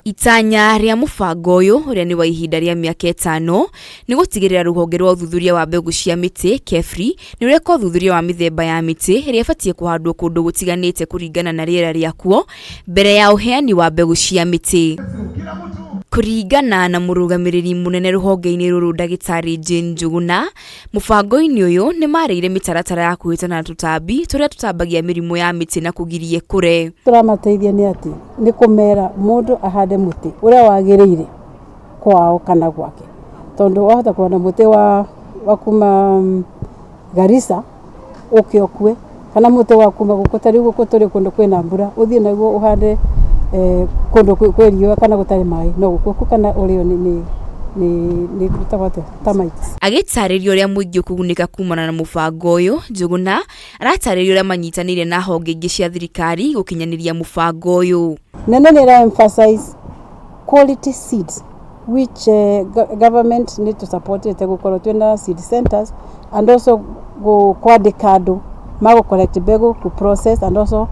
Itanya rĩa mũbango ũyũ ũrĩa nĩ wa ihinda rĩa mĩaka ĩtano nĩ gũtigĩrĩra rũhonge rwa ũthuthuria wa mbegũ cia mĩtĩ KEFRI nĩ ũreka ũthuthuria wa mĩthemba ya mĩtĩ ĩrĩa ĩbatiĩ kũhandwo kũndũ gũtiganĩte kũringana na rĩera rĩakuo mbere ya ũheani wa mbegũ cia mĩtĩ. Kũringana na mũrũgamĩrĩri mũnene rũhonge-inĩ rũrũ ndagĩtarĩ Jane Njuguna, mũbango-inĩ ũyũ nĩ marĩire mĩtaratara ya kũhĩtana na tũtambi tũrĩa tũtambagia mĩrimũ ya mĩtĩ na kũgiria ĩkũre. Tũramateithia nĩ atĩ nĩ kũmera mũndũ ahande mũtĩ ũrĩa wagĩrĩire kwao kana gwake, tondũ wahota kũhanda mũtĩ wa kuma Garissa ũke ũkue, kana mũtĩ wa kuma gũkũ ta rĩu gũkũ tũrĩ kũndũ kwĩna mbura, ũthiĩ naguo ũhande kũndũ kwĩ riũa kana gũtarĩ maĩ, no gũkue kana ũrĩo nĩ gwĩtagwo atĩa, termites. Agĩtarĩria ũrĩa mũingĩ ũkũgunĩka kumana na mũbango ũyũ, Njuguna aratarĩria ũrĩa manyitanĩire na honge ingĩ cia thirikari gũkinyanĩria mũbango ũyũ. Nene nĩ ĩra emphasize quality seeds which government nĩ tũ support ĩte gũkorwo twĩna seed centers and also kwandĩka andũ ma gũ collect mbegũ, kũ process and also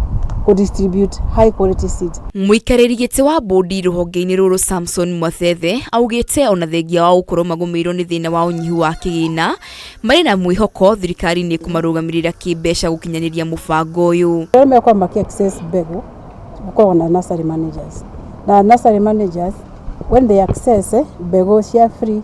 kũ distribute high quality seeds. Mũikarĩri gĩtĩ wa bũndi rũhonge-inĩ rũrũ Samson Mwathethe augĩte ona thengia wa gũkorwo magũmĩirwo nĩ thĩna wa ũnyihu wa kĩgĩna, marĩ na mwĩhoko thirikari nĩ ĩkũmarũgamĩrĩra kĩmbeca gũkinyanĩria mũbango ũyũ. Arĩa mekorwo makĩ access mbegũ gũkoragwo na nursery managers, na nursery managers when they access mbegũ cia free,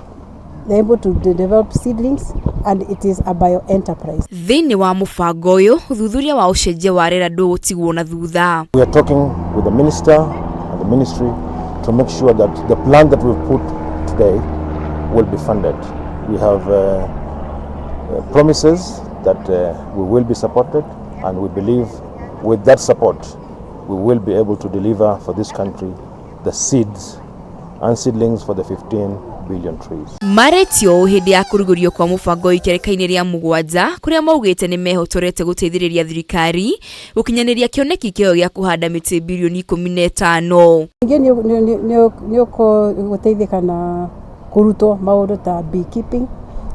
they're able to develop seedlings and it is a bio enterprise. Thĩinĩ wa mũbango ũyũ, ũthuthuria wa ũcenjia wa rĩera ndũgũtigwo na thutha. We are talking with the minister and the ministry to make sure that the plan that we've put today will be funded. We have promises that we will be supported, and we believe with that support we will be able to deliver for this country the seeds and seedlings for the 15 billion trees. Marĩtio hĩndĩ ya kũrugũrio kwa mũbango ikereka-inĩ rĩa mũgwanja kũrĩa maugĩte nĩ mehotorete gũteithĩrĩria thirikari gũkinyanĩria kĩoneki kĩao gĩa kũhanda mĩtĩ birioni 15. Ningĩ nĩ ũgũteithĩka na kũrutwo maũndũ ta beekeeping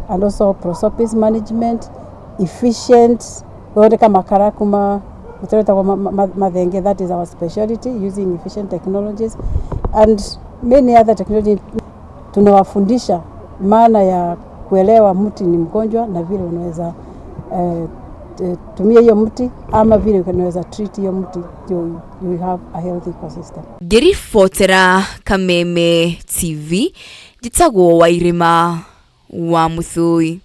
and also prosopis management, efficient gũthondeka makara kuma mũtĩ wĩtagwo mathenge, that is our speciality, using efficient technologies and many other technology. Tunawafundisha maana ya kuelewa mti ni mgonjwa na vile unaweza tumia hiyo mti ama vile unaweza treat hiyo mti you have a healthy ecosystem. Ngĩribotera Kameme TV, njĩtagwo Wairĩma wa Mũthũi.